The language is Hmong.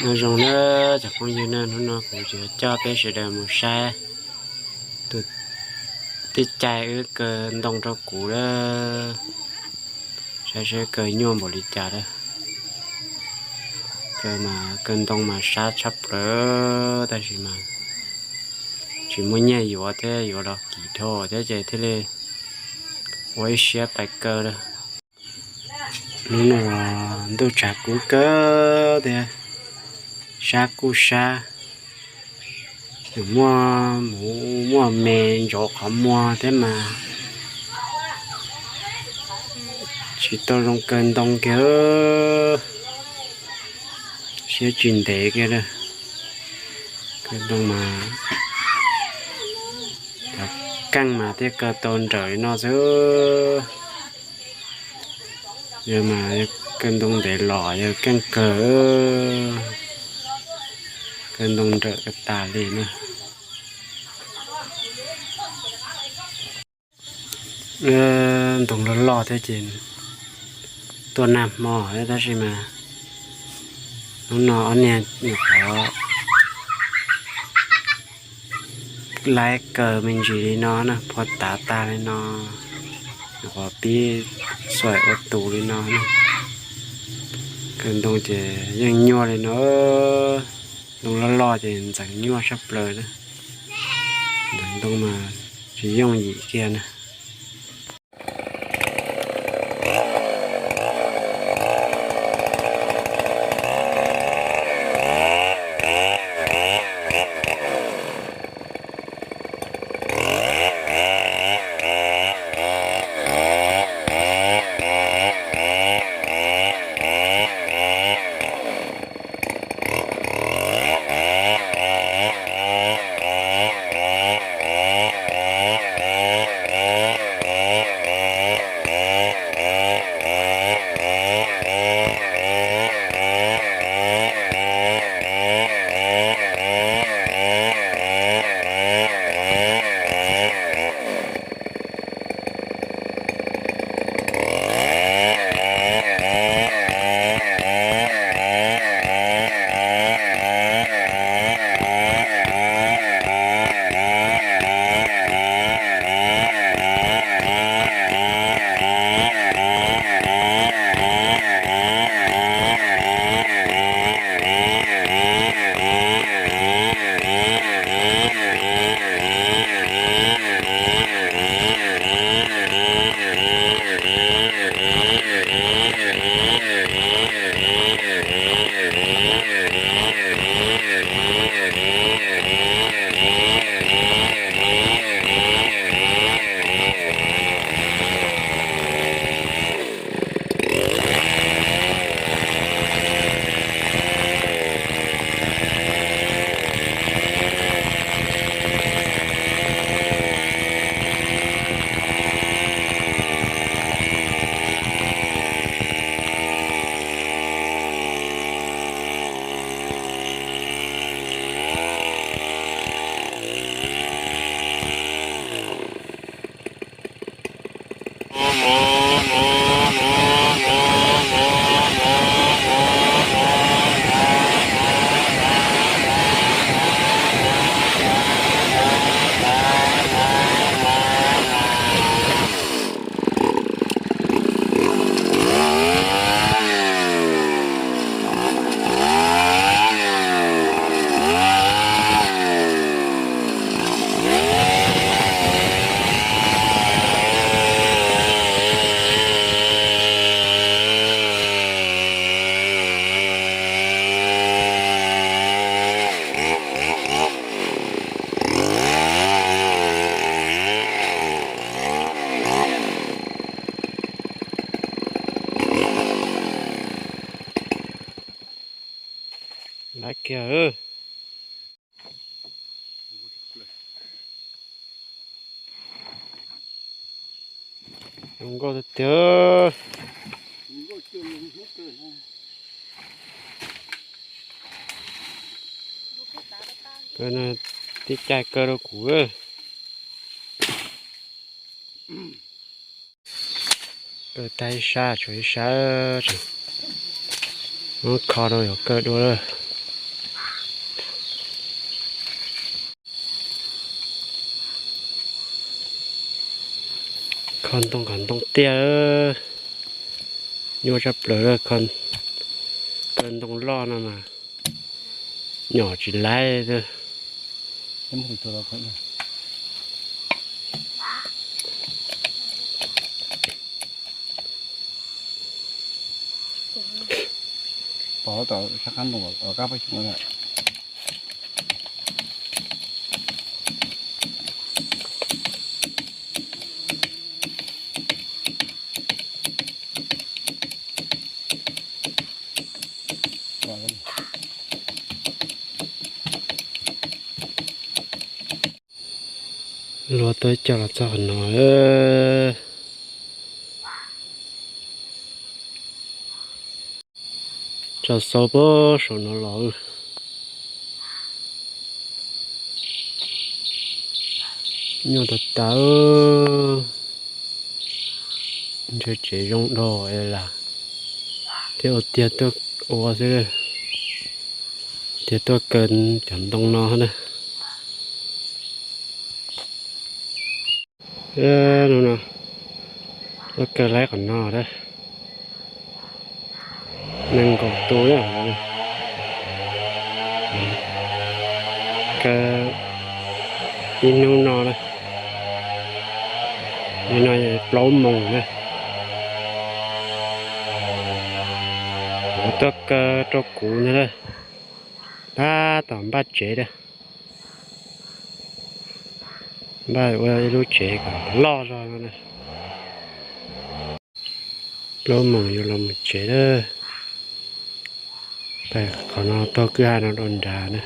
Nyob zoo na cov phooj ywg na, hnub no kuv yuav coj peb sawv daws mus saib tus tij Cai wb kaw ntoo rau kuv lawm. Saib seb kaw nyuaj npaum li cas lawm. Kaw mas kaw ntoo mas sab tshaj plaws tab sis mas tsis muaj nyiaj yuav thiab, yuav los kim dhau thiab ces thiaj li ua ib siab pais kaw lawm. Hnub no ntuj tshav kub kawg thiab, sab kuj sab, muaj mus muaj me ntsov qhov muag thiab mas tsis tau zoo kaw ntoo kiag, siab tsis ntev kiag. Kaw ntoo mas cov keej mas thiaj kaw tau nrawm li no xwb. Yog mas kaw ntoo ntev los yog keej kawg, kaw ntoo nrawm tas li na. Ntoo loj loj thiab ces tuaj nag hmo thiab tab sis mas hnub no ob niag nyuam qhuav laib kaw me ntsis li no na, phua tav tag li no, nyuam qhuav pib xuaim ua tus li no na. Kaw ntoo ces yeej nyuaj li no, ntoo loj loj ces ntxeev nyuaj tshaj plaws na. Ntxeev ntoo mas tsis yooj yim kiag na. Laiv kiag. Zoo nkauj tiag tiag. Kaw, tij Cai kaw rau kuv. Kaw tag ib sab, tshuav ib sab, muab kho rau yuav kaw dua lawm. Kho ntoo kom ntoo tiaj, nyuaj tshaj plaws. Kho ntoo loj no mas nyom tsis laiv. Luag tuaj coj los txog qhov no. Tso xau puag saum no los. Nyuaj tas tas. Ntshe tsev zoo dhau lawm thiaj ua tiag tuaj ua xwb, tiag tuaj kaw cov ntoo no na. Hnub no tuaj kaw laib qhov no, nees nkaum tus, kaw ib hnub no na. Hnub no plaub moos na. Tuaj kaw rau kuv ntag, tab tom npaj tsev tiag. Npaj ua ib lub tsev kom loj zog no na. Plaub moos yuav los mus tsev lawm. Qhov no taug kwj ha no rau nrad na.